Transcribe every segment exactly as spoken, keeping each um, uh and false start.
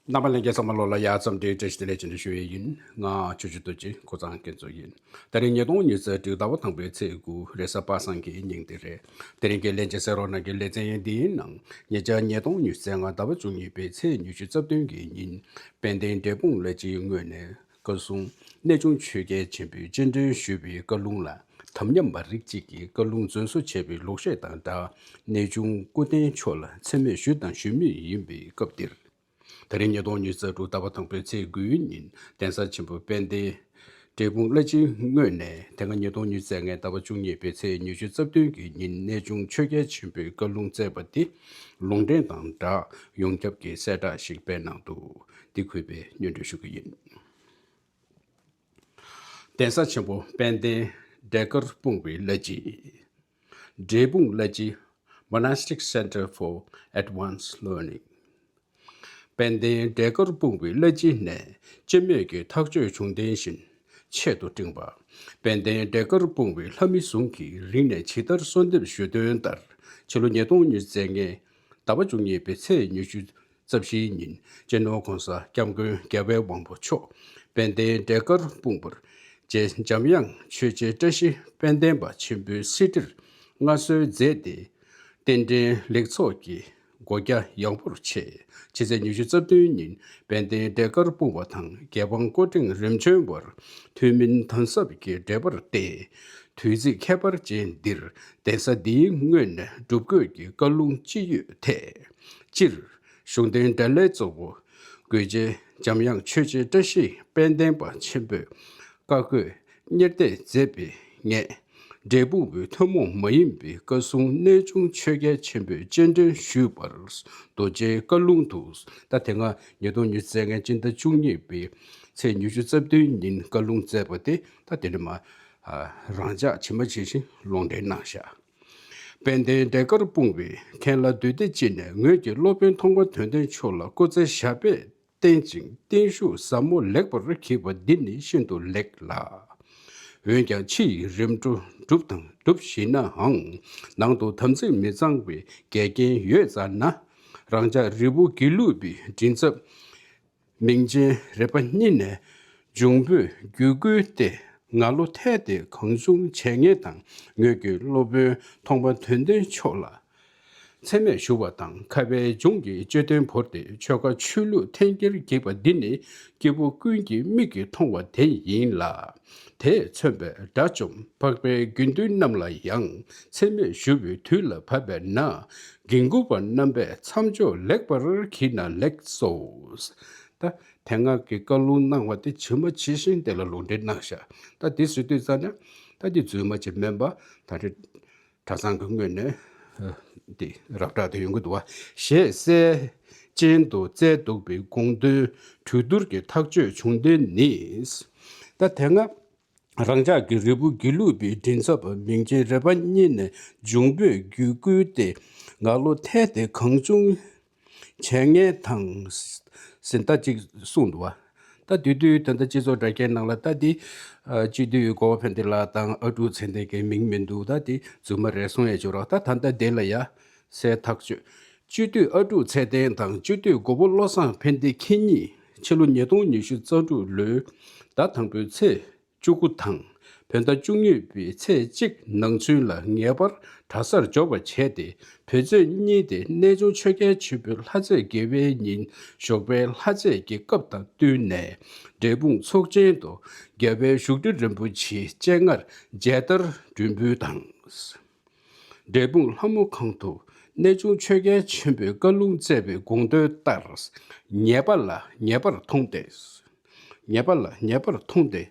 རྣམ་པ་ལྷན་རྒྱས་ཚང་མ་ལོ་ལ་ཡ་ཙམ་འདྲེ་བཀྲ་ཤིས་བདེ་ལེགས་ཅན་དུ་ཞུ་ཡས་ཡིན། ང་ཆུ་ཆུ་རྡོ་རྗེ་ཁོ་ཚང་སྐད་འཛུགས་ཡིན། དེ་རིང་ཉིས་སྟོང་ཉི་ཤུ་རྩ་དྲུག་ཟླ་བ་དང་པོའི་ཚེས་དགུ་རེས་གཟའ་པ་སངས་ཀྱི་ཉིན་དེ་རེད། དེ་རིང་གི་ལྷན་རྒྱས་གསན་རོགས་གནང་གི་ལེ་ཚན་འདིའི་ནང་ཉེ་ཆར་ཉིས་སྟོང་ཉི་ཤུ་རྩ་ལྔ་ཟླ་བ་བཅུ་གཉིས་པའི་ཚེས་ཉི་ཤུ་རྩ་བདུན་གྱི་ཉིན་དཔལ་ལྡན་འབྲས་སྤུངས་བླ་སྤྱིའི་ངོས་ནས་བཀའ་སྲུང་གནས་ཆུང་ཆོས་རྒྱལ་ཆེན་པོས་སྤྱན་འདྲེན་ཞུས་པའི་བཀའ་ལུང་ལ་དམ་ཉམས་པ་རིགས་གཅིག་གིས་བཀའ་ལུང་རྫུན་བཟོ་བྱས་པའི་ལུགས་བཤད་དང་སྦྲགས་གནས་ཆུང་སྐུ་རྟེན་མཆོག་ལ་མཚན་སྨད་ཞུས་དང་ཞུ་མུས་ཡིན་པའི་སྐབས་འདིར། དེ་རིང་ཉིས་སྟོང་ཉི་ཤུ་རྩ་དྲུག་ཟླ་བ་དང་པོའི་ཚེས་དགུའི་ཉིན་གདན་ས་ཆེན་པོ་དཔལ་ལྡན་འབྲས་སྤུངས་བླ་སྤྱིའི་ངོས་ནས་དེ་སྔ་ཉིས་སྟོང་ཉི་ཤུ་རྩ་ལྔའི་ཟླ་བ་བཅུ་གཉིས་པའི་ཚེས་ཉི་ཤུ་རྩ་བདུན་གྱི་ཉིན་གནས་ཆུང་ཆོས་རྒྱལ་ཆེན་པོའི་བཀའ་ལུང་བསྩལ་བ་དེ་ལུང་འདྲེན་དང་སྦྲགས་ཡོངས་ཁྱབ་ཀྱི་གསལ་བསྒྲགས་ཤིག་སྤེལ་གནང་འདུག་འདི་གུས་པས་སྙན་སྒྲོན་ཞུ་གི་ཡིན། གདན་ས་ཆེན་པོ་དཔལ་ལྡན་འབྲས་དཀར་སྤུངས་པའི་བླ་སྤྱི། འབྲས་སྤུངས་བླ་སྤྱི། Monastic Center for Advanced Learning། དཔལ་ལྡན་འབྲས་དཀར་སྤུངས་པའི་བླ་སྤྱི་ནས་སྤྱི་མོས་ཀྱི་ཐག་གཅོད་བྱུང་བརྟན་བཞིན་ཆེད་དུ་བཀྲིན་པ། དཔལ་ལྡན་འབྲས་དཀར་སྤུངས་པའི་ལྷ་མི་ཟུང་གིས་རིང་ནས་ཇི་ལྟར་གསོལ་འདེབས་ཞུས་དོན་ལྟར་ཕྱི་ལོ་ཉིས་སྟོང་ཉི་ཤུ་རྩ་ལྔའི་ཟླ་བ་བཅུ་གཉིས་པའི་ཚེས་ཉི་ཤུ་རྩ་བཞིའི་ཉིན་སྤྱི་ནོར་༸གོང་ས་༸སྐྱབས་མགོན་རྒྱལ་བའི་དབང་པོ་མཆོག་དཔལ་ལྡན་འབྲས་དཀར་སྤུངས་པར་རྗེ་འཇམ་དབྱངས་ཆོས་རྗེ་བཀྲ་ཤིས་དཔལ་ལྡན་པ་ཆེན་པོའི་གསེར་ཁྲིར་མངའ་གསོལ་མཛད་དེ། རྟེན་འབྲེལ་ལེགས་ཚོགས་ཀྱི་སྒོ་རྒྱ་ཡངས་པོར་ཕྱེ། ཕྱི་ཚེས་ཉི་ཤུ་རྩ་བདུན་ཉིན་དཔལ་ལྡན་འབྲས་དཀར་སྤུངས་པ་དང་རྒྱལ་འབངས་སྐུ་ཕྲེང་རིམ་བྱོན་བར་ཐུན་མིན་དམ་ཟབ་ཀྱི་འབྲེལ་བར་བརྟེན། དུས་ཚིགས་ཁྱད་པར་ཅན་འདིར་གདན་ས་འདིའི་ངོས་ནས་སྒྲུབ་དགོས་ཀྱི་བཀའ་ལུང་ཅི་ཡོད་ཐད། སྤྱིར། གཞུང་དོན་འབྲེལ་ལས་གཙོ་བོ་དགོས་ཆེན་འཇམ་དབྱངས་ཆོས་རྗེ་བཀྲ་ཤིས་དཔལ་ལྡན་པ་ཆེན་པོས་བཀའ་བསྒོས་གཉེར་གཏད་མཛད་པའི་ངས་འབྲས་སྤུངས་པའི་ཐུན་མོང་མ་ཡིན་པའི་བཀའ་སྲུང་གནས་ཆུང་ཆོས་རྒྱལ་ཆེན་པོས་སྤྱན་འདྲེན་ཞུས་པར་རྡོ་རྗེའི་བཀའ་ལུང་དུ། ད་དེ་སྔ་ཉིས་སྟོང་ཉི་ཤུ་རྩ་ལྔའི་སྤྱི་ཟླ་བཅུ་གཉིས་པའི་ཚེས་ཉི་ཤུ་རྩ་བདུན་ཉིན་བཀའ་ལུང་བསྩལ་བ་དེ་ད་དེ་ནས་མ་རང་འཇགས་ཇི་མ་ཇི་བཞིན་ལུང་འདྲེན་གནང་བཞག་དཔལ་ལྡན་འབྲས་དཀར་སྤུངས་པའི་མཁན་བླ་འདུས་སྡེ་སྤྱི་ནས་ངོས་ཀྱིས་སློབ་དཔོན་ཐོགས་པ་དོན་ལྡན་མཆོག་ལ་སྐུ་ཚེ་ཞབས་པད་བརྟན་ཅིང་བརྟན་བཞུགས་ཟབ་མོ་ལེགས་པར་བགྱིས་པ་འདི་ནི་ཤིན་ཏུ་ལེགས་ལ། འོན་ཀྱང་ཕྱི་ཡི་རིམ་གྲོ་སྒྲུབ་དང་སྒྲུབ་བཞིན་ནའང་ནང་དུ་དམ་ཚིག་མི་གཙང་བའི་འགལ་རྐྱེན་ཡོད་ཙང་ན། རང་ཅག་རི་བོ་དགེ་ལུགས་པའི་མགྲིན་ཚབ་མིང་ཅན་རེ་པ་གཉིས་ནས་འབྱུང་པོས་བརྒྱུད་བསྐུལ་ཏེ་ང་ལོ་ཐལ་ཏེ་གང་བྱུང་བྱས་ངེས་དང་ངོས་ཀྱི་སློབ་དཔོན་ཐོགས་པ་དོན་ལྡན་མཆོག་ལ་མཚན་སྨད་ཞུ་བ་དང་ཁ་བའི་འབྱུང་གི་བཅོལ་སྟོན་བོར་ཏེ་ཆོལ་ཁ་ཆོས་ལུགས་འཐེན་འཁྱེར་བགྱིས་པ་འདི་ནི་སྐྱེ་བོ་ཀུན་གྱི་མིག་གིས་མཐོང་བ་དེ་ཡིན་ལ། དེས་མཚོན་པའི་དགྲ་བཅོམ་འཕགས་པའི་དགེ་འདུན་རྣམས་ལ་ཡང་མཚན་སྨད་ཞུ་བའི་དུས་ལ་བབ་པས་ན་འགན་ཁུར་པ་རྣམ་པས་མཚམས་འཇོག་ལེགས་པར་བགྱིས་ན་ལེགས་སོ། ད་དེ་སྔ་གི་བཀའ་ལུང་གནང་བ་དེ་ཇི་མ་ཇི་བཞིན་དེ་ལ་ལུང་འདྲེན་གནང་བཞག་ད་འདི་ཟེར་དུས་ཙ་ན་ད་འདི་རྫུན་མ་ཅིག་མིན་པ་ད་རེད། གྲྭ་ཚང་གི་ངོས་ནས་འདི་རབ་བསྒྲགས་དེ་ཡོང་གི་འདུག་བ། ཞེས་གསལ་རྐྱེན་དུ་བསྩལ་འདུག་པའི་དགོངས་དོན་གྲོས་བསྡུར་གྱི་ཐག་གཅོད་བྱུང་དོན་ནི། ད་དེ་སྔ་རང་ཅག་གི་རི་བོ་དགེ་ལུགས་པའི་མགྲིན་ཚབ་མིང་ཅན་རེ་པ་གཉིས་ནས་འབྱུང་པོས་བརྒྱུད་བསྐུལ་ཏེ་ང་ལོ་ཐལ་ཏེ་གང་བྱུང་བྱས་ངེས་དང་ཟིན་ད་ཅིག་གསུངས་འདུག་བ། ད་དེ་དུས་ད་ལྟ་སྤྱི་ཚོགས་དྲ་རྒྱའི་ནང་ལ་ད་འདི་སྤྱི་འཐུས་གོ་བ་ཕན་བདེ་ལགས་དང་ཨ་ཀྲུག་ཚེ་བརྟན་གྱི་མིང་མི་འདུག་ད་འདི་རྫུན་མ་རེད་གསུང་ཡས་བྱོས་རོགས། ད་ད་ལྟ་འདི་ལ་ཡ་གསལ་ཐག་ཆོད། སྤྱི་འཐུས་ཨ་ཀྲུག་ཚེ་བརྟན་དང་སྤྱི་འཐུས་མགོན་པོ་བློ་བཟང་ཕན་བདེ་ཁྱེད་གཉིས་ཕྱི་ལོ་ཉིས་སྟོང་ཉི་ཤུ་རྩ་དྲུག་ལོའི་ཟླ་དང་པོའི་ཚེས་བཅུ་དགུ་དང་བོད་ཟླ་བཅུ་གཉིས་པའི་ཚེས་གཅིག་ནང་ཚུན་ལ་ངེས་པར་གྲྭ་སར་འབྱོར་བ་བྱས་ཏེ་བོད་ཚེས་གཉིས་ཏེ་གནས་ཆུང་ཆོས་རྒྱལ་ཆེན་པོའི་ལྷ་རྫས་དགེ་བའི་ཉིན་ཞོགས་པའི་ལྷ་རྫས་ཀྱི་སྐབས་དང་བསྟུན་ནས་འབྲས་སྤུངས་ཚོགས་ཆེན་དུ་རྒྱལ་བའི་བཞུགས་ཁྲི་རིན་པོ་ཆེའི་སྤྱན་སྔར་མཇལ་དར་སྒྲོན་འབུལ་དང་། འབྲས་སྤུངས་ལྷ་མོ་ཁང་དུ་གནས་ཆུང་ཆོས་རྒྱལ་ཆེན་པོས་བཀའ་ལུང་བསྩལ་བའི་དགོངས་དོན་ལྟར་ངེས་པ་ལ་ངེས་པར་མཐོང་སྟེ། ངེས་པ་ལ་ངེས་པར་མཐོང་སྟེ།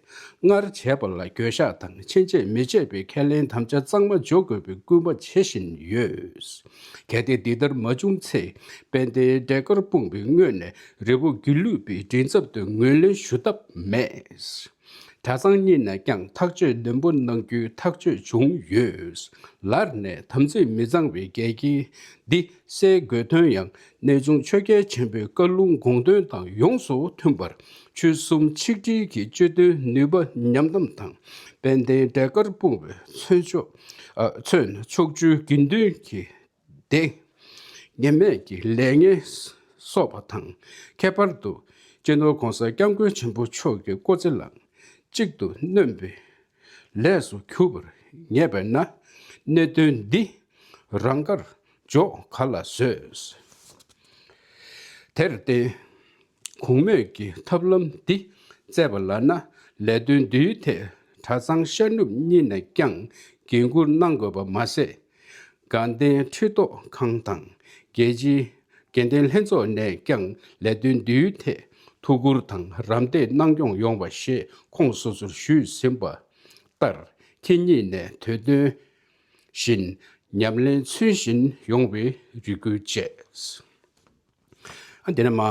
སྔར་བྱས་པ་ལ་འགྱོད་བཤགས་དང་ཕྱིན་ཆད་མི་བྱེད་པའི་ཁས་ལེན་དམ་བཅའ་གཙང་མ་འཇོག་དགོས་པའི་སྐུལ་མ་བྱེད་བཞིན་ཡོད། གལ་ཏེ་འདི་ལྟར་མ་བྱུང་ཚེ་དཔལ་ལྡན་འབྲས་དཀར་སྤུངས་པའི་ངོས་ནས་རི་བོ་དགེ་ལུགས་པའི་མགྲིན་ཚབ་ཏུ་ངོས་ལེན་ཞུ་ཐབས་མེད། གྲྭ་ཚང་གཉིས་ནས་ཀྱང་ཐག་གཅོད་ནན་པོ་གནང་རྒྱུའི་ཐག་གཅོད་བྱུང་ཡོད། ལར་ནས་དམ་ཚིག་མི་གཙང་བའི་འགལ་རྐྱེན་འདི་སེལ་དགོས་དོན་ཡང་གནས་ཆུང་ཆོས་རྒྱལ་ཆེན་པོའི་བཀའ་ལུང་དགོངས་དོན་དང་ཡོངས་སུ་མཐུན་པར་ཆོལ་གསུམ་ཆིག་སྒྲིལ་གྱི་སྤྱི་དོན་ནུས་པ་མཉམ་དམ་དང་དཔལ་ལྡན་འབྲས་དཀར་སྤུངས་པའི་མཚོན་ཕྱོགས་ཨ་མཚོན་ཕྱོགས་བཅུའི་དགེ་འདུན་གྱི་སྡེ་ངེས་མེད་ཀྱི་ལས་ངན་ སོགས་པ་དང་། ཁྱད་པར་དུ་སྤྱི་ནོར་༸གོང་ས་༸སྐྱབས་མགོན་ཆེན་པོ་མཆོག་གི་སྐུ་ཚེ་ལ་གཅིག་ཏུ་སྣོན་པའི་ལས་སུ་གྱུར་པར་ངེས་པས་ན། གནད་དོན་འདི་རང་དགར་འཇོག་ག་ལ་བཟོད། དེར་བརྟེན། གོང་སྨོས་ཀྱི་ཐབས་ལམ་འདི་བཙལ་བ་ལགས་ན། ལས་དོན་འདིའི་ཐད་གྲྭ་ཚང་ཤར་ནུབ་གཉིས་ནས་ཀྱང་འགན་འཁུར་གནང་དགོས་པ་མ་ཟད། དགའ་ལྡན་ཁྲི་ཐོག་ཁང་དང་རྒྱལ་སྤྱིའི་དགེ་ལྡན་ལྷན་ཚོགས་ནས་ཀྱང་ལས་དོན་འདིའི་ཐད་ཐུགས་ཁུར་དང་རམ་འདེགས་གནང་སྐྱོང་ཡོང་བ་ཞེས་ཁོང་སོ་སོར་ཞུས་ཟིན་པ་ལྟར། ཁྱེད་ཉིད་ནས་དུས་སྟོན་བཞིན་ཉམས་ལེན་ཚུལ་བཞིན་ཡོང་བའི་རེ་སྐུལ་བཅས། ཨ་འདི་ནས་མ།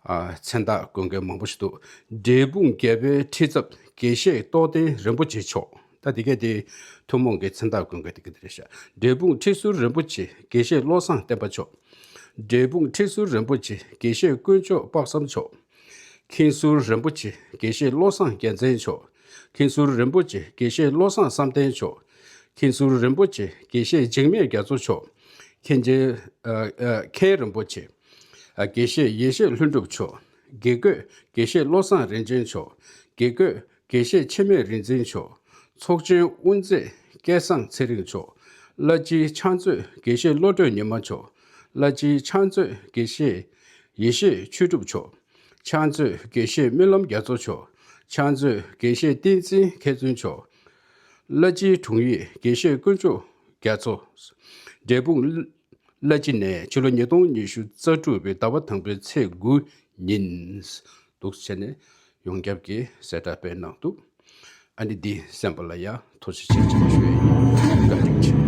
ཨ་མཚན་རྟགས་འགོད་མཁན་མང་པོ་ཞིག་འདུག་འབྲས་སྤུངས་རྒྱལ་པོའི་ཁྲི་ཚབ་དགེ་བཤེས་རྟོགས་ལྡན་རིན་པོ་ཆེ་མཆོག་ད་འདི་གས་དེ་ཐུན་མོང་གི་མཚན་རྟགས་འགོད་མཁན་དེ་ག་དེ་རེད་ཤག་འབྲས་སྤུངས་ཁྲི་ཟུར་རིན་པོ་ཆེ་དགེ་བཤེས་བློ་བཟང་བསྟན་པ་མཆོག་འབྲས་སྤུངས་ཁྲི་ཟུར་རིན་པོ་ཆེ་དགེ་བཤེས་དཀོན་མཆོག་དཔག་བསམ་མཆོག་མཁན་ཟུར་རིན་པོ་ཆེ་དགེ་བཤེས་བློ་བཟང་རྒྱལ་མཚན་མཆོག་མཁན་ཟུར་རིན་པོ་ཆེ་དགེ་བཤེས་བློ་བཟང་བསམ་གཏན་མཆོག་མཁན་ཟུར་རིན་པོ་ཆེ་དགེ་བཤེས་འཇིགས་མེད་རྒྱ་མཚོ་མཆོག་མཁན་ཆེན། ཨ་ཨ་མཁན་རིན་པོ་ཆེ། ཨ་དགེ་བཤེས་ཡེ་ཤེས་ལྷུན་གྲུབ་མཆོག་དགེ་བསྐོས་དགེ་བཤེས་བློ་བཟང་རིན་ཆེན་མཆོག་དགེ་བསྐོས་དགེ་བཤེས་འཆི་མེད་རིག་འཛིན་མཆོག་ཚོགས་ཆེན་དབུ་མཛད་སྐལ་བཟང་ཚེ་རིང་མཆོག་བླ་སྤྱིའི་ཕྱག་མཛོད་དགེ་བཤེས་བློ་གྲོས་ཉི་མ་མཆོག་བླ་སྤྱིའི་ཕྱག་མཛོད་དགེ་བཤེས་ཡེ་ཤེས་ཆོས་གྲུབ་མཆོག་ཕྱག་མཛོད་དགེ་བཤེས་སྨོན་ལམ་རྒྱ་མཚོ་མཆོག་ཕྱག་མཛོད་དགེ་བཤེས་བསྟན་འཛིན་མཁས་བཙུན་མཆོག་བླ་སྤྱིའི་དྲུང་ཡིག་དགེ་བཤེས་དཀོན་མཆོག་རྒྱ་མཚོ། འབྲས་སྤུངས་བླ་སྤྱི་ནས་ཕྱི་ལོ་ཉིས་སྟོང་ཉི་ཤུ་རྩ་དྲུག་པའི་ཟླ་བ་དང་པོའི་ཚེས་དགུ་ཉིན་འདུག་བྱས་ནས་ཡོངས་ཁྱབ་ཀྱི་གསལ་བསྒྲགས་སྤེལ་གནང་འདུག་ཨ་ནི་འདི་གསན་པ་ལ་ཡང་ཐུགས་རྗེ་ཆེ་ཞེས་ཞུ་ཡི་ཡིན། བཀའ་དྲིན་ཆེ།